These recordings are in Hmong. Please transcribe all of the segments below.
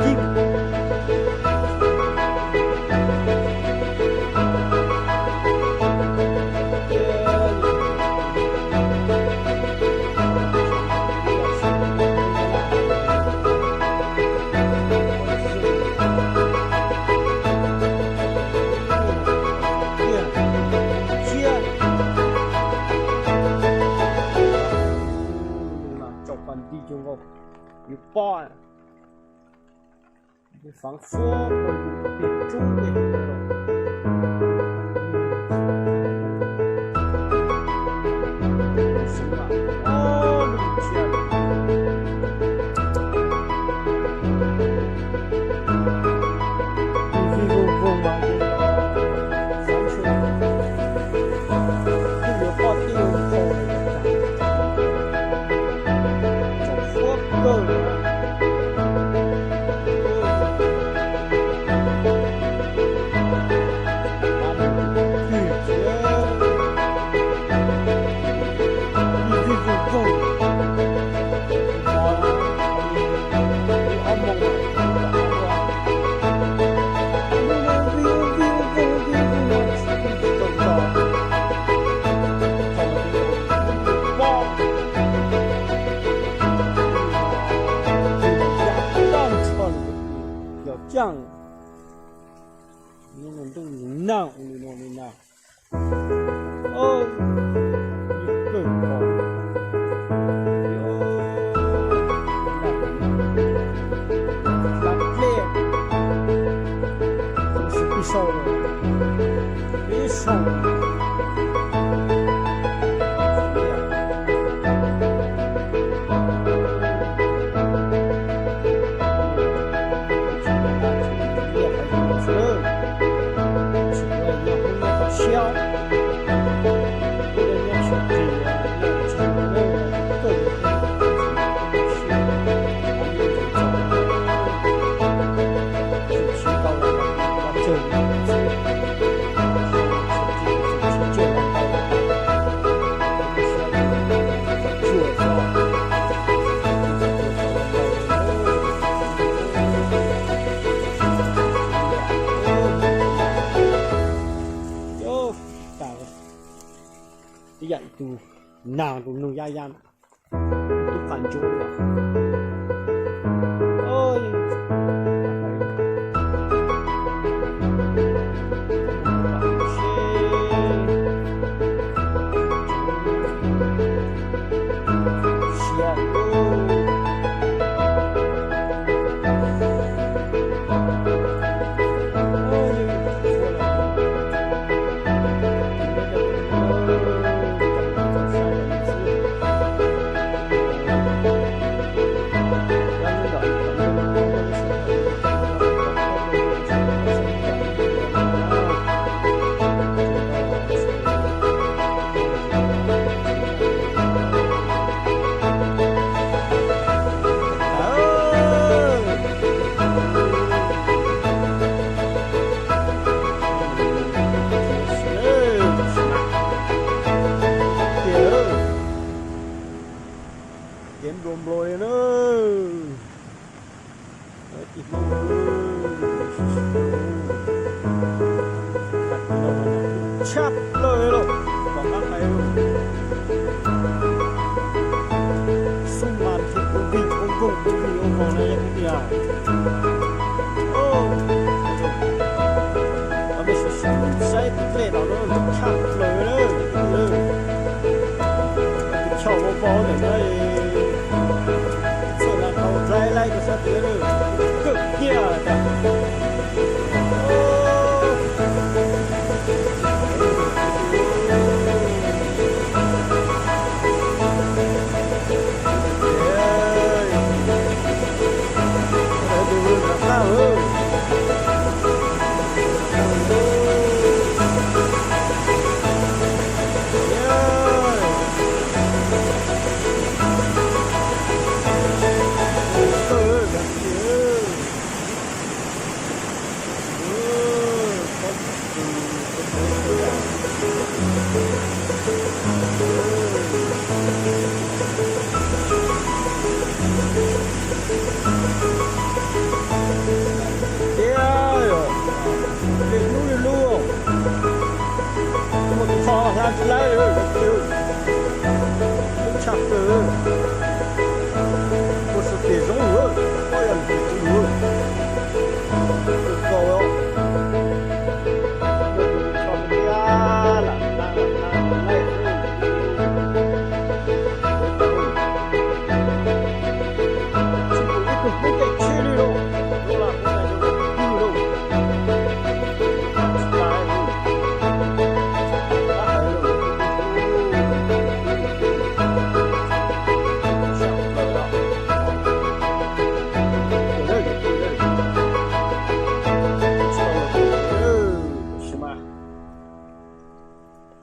Cib. pob. Faav fuab pawg lug peg roob tej heev lawm. Xeev Lam ob lub tshiab, vij vij voog voog mas ces xeev Lam kuj yuav poj tij ua nqaus lawm, tsaus fuab kawg. Yog caaj, ntuj nag ua li no li na. Ib yam tus nag tus noog yab yab, tub qab ntsuab li. Kev nplua nplua li na. Tshaj plaws li lawm, tom qab hais xub mas thiab kuv vij ua nkoog kuv vij ua nkoog na yog kwv tij. Mej sim saib tus dlej no tshaj plaws li. Tus choj ua vau ntawm no, txhawj na qhov dlaib laib rau sab tid, kawg kiag tas. Tiag yog, lwj lub lwj lub, muaj tus txho hla tsis laib, lub tshaj plaws, muaj sab tes zoo lawm, ob yog nws tes zoo lawm, kau os. Muaj tus txho tiag lam na lam na lam laij. Tsis pum ib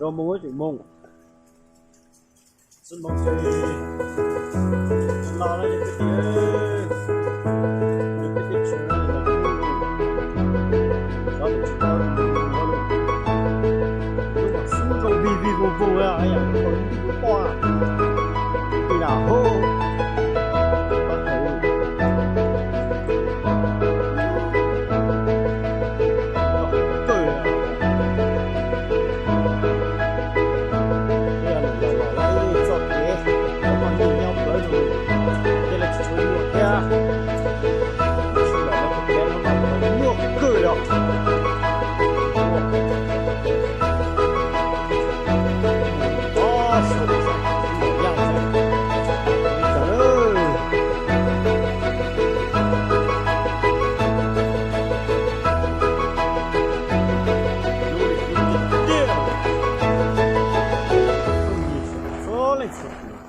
Rau moo tseem moo, tsis moo tsis los los yog kwv tij, yog kwv tij tshwm xyov tsis tau lub mam xub zoo vig vig voog voog yam thaum ib tug poj ti lam hauj. Txoj kev cov poj niam nyob plawv no ces lawv tsis tshua nyuaj thiab. Tab sis lawv tus kev no mas nyuaj kawg li. Mus tod saum, mus yaj saum, li cas lawm. Lub li ib tiag tiag, txhua leej txhua tus.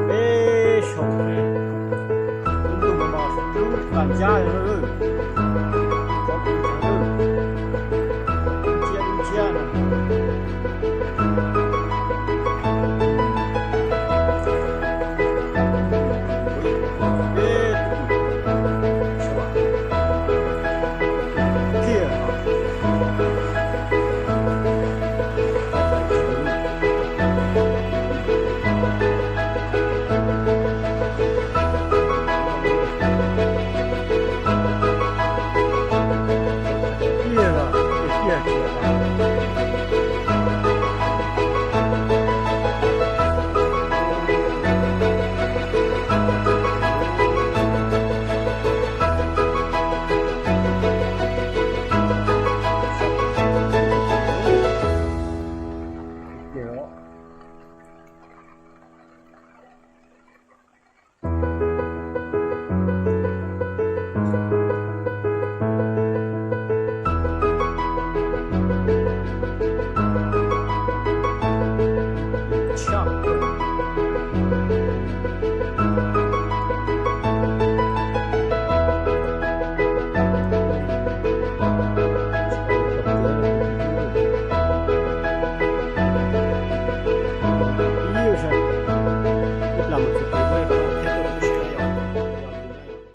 Peb saum, lub ntuj mas lub qas ncab